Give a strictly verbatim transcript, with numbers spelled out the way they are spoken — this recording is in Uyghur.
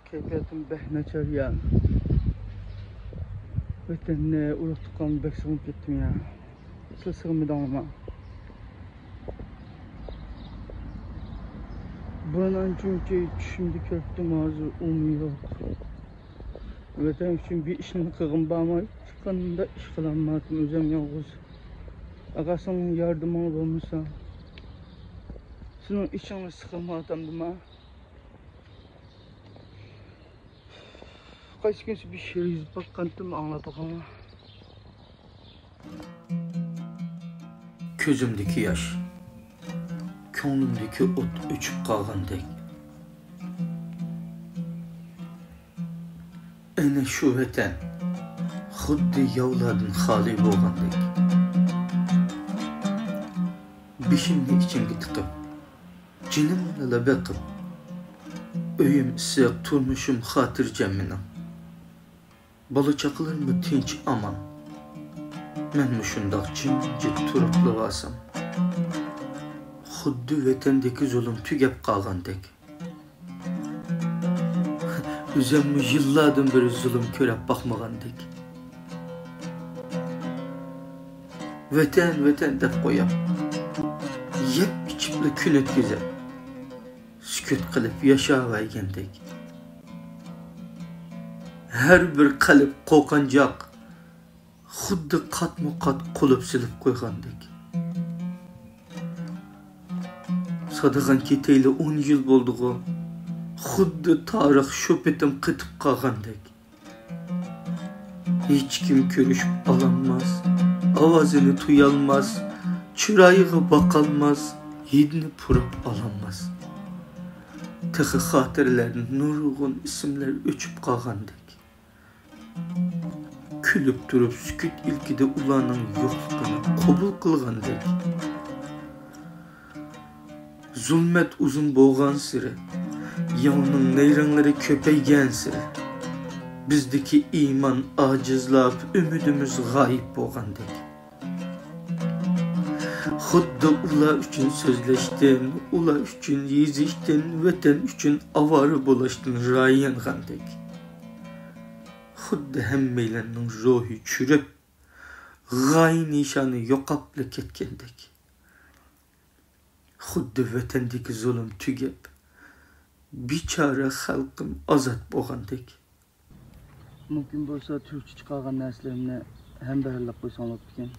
كەيپىياتىم بەك ناچار يا. ۋەتەننى، ئۇرۇق تۇغقاننى بەك سېغىنىپ كەتتىم يا. سىلەر سېغىنمىدىڭلارمۇ؟ بۇرۇن ئانچە-مۇنچە چۈشۈمدە كۆرۈپتىم، ھازىر ئۇمۇ يوق. ۋەتەن ئۈچۈن بىر ئىشنى قىلغۇم بارمۇ؟ ھېچقانداق ئىش قىلالمايتتىم، ئۆزۈم يالغۇز. ئاغا، سېنىڭ ياردىمىڭ بولمىسا، سېنىڭ ئىچىڭنى سىقىۋاتامدىما؟ قايسى كۈنسى بىر شېئىر يېزىپ باققانتىم، ئاڭلاپ باقاڭلار. كۆزۈمدىكى ياش، كۆڭلۈمدىكى ئوت ئۆچۈپ قالغاندەك. ئەنە شۇ ۋەتەن خۇددى ياۋلاردىن خالىي بولغاندەك. بېشىمنى ئىچىمگە تىقىپ، جېنىمنىلا بېقىپ، ئۆيۈم ئىسسىق، تۇرمۇشۇم خاتىرجەم مېنىڭ. بالا-چاقىلىرىممۇ تىنچ-ئامان. مەن مۇشۇنداق جىمجىت تۇرۇپلا بارسام، خۇددى ۋەتەندىكى زۇلۇم تۈگەپ قالغاندەك. ئۆزۈممۇ يىللاردىن بېرى زۇلۇم كۆرۈپ باقمىغاندەك. ۋەتەن، ۋەتەن دەپ قويۇپ، يەپ-ئىچىپلا كۈن ئۆتكۈزۈپ، سۈكۈت قىلىپ ياشاۋەرگەندەك. ھەر بىر قەلب قورقۇنچاق، خۇددى قاتمۇ قات قۇلۇپ سېلىپ قويغاندەك. سادىغان كېتەيلى ئون يىل بولدىغۇ، خۇددى تارىخ شۇ پېتىم قېتىپ قالغاندەك. ھېچكىم كۆرۈشۈپ ئالالماس، ئاۋازىنى تۇيالماس، چىرايىغا باقالماس، ھىدىنى پۇراپ ئالالماس. تېخى خاتىرىلەردىن نۇرغۇن ئىسىملەر ئۆچۈپ قالغاندەك. كۈلۈپ تۇرۇپ سۈكۈت ئىلكىدە ئۇلارنىڭ يوقلۇقىنى قوبۇل قىلغاندەك. زۇلمەت ئۇزۇن بولغانسېرى، ياۋنىڭ نەيرەڭلىرى كۆپەيگەنسېرى، بىزدىكى ئىمان ئاجىزلاپ، ئۈمىدىمىز غايىب بولغاندەك. خۇددى ئۇلار ئۈچۈن سۆزلەشتىن، ئۇلار ئۈچۈن يېزىشتىن، ۋەتەن ئۈچۈن ئاۋارە بولۇشتىن رايىنغاندەك. خۇددى ھەممەيلەننىڭ روھى چۈشۈپ، غايە نىشانى يوقاپلا كەتكەندەك. خۇددى ۋەتەندىكى زۇلۇم تۈگەپ، بىچارە خەلقىم ئازاد بولغاندەك. مۇمكىن بولسا تۈركچە چىقارغان نەرسىلىرىمنى ھەمبەھىرلەپ قويساڭ بوپتىكەن.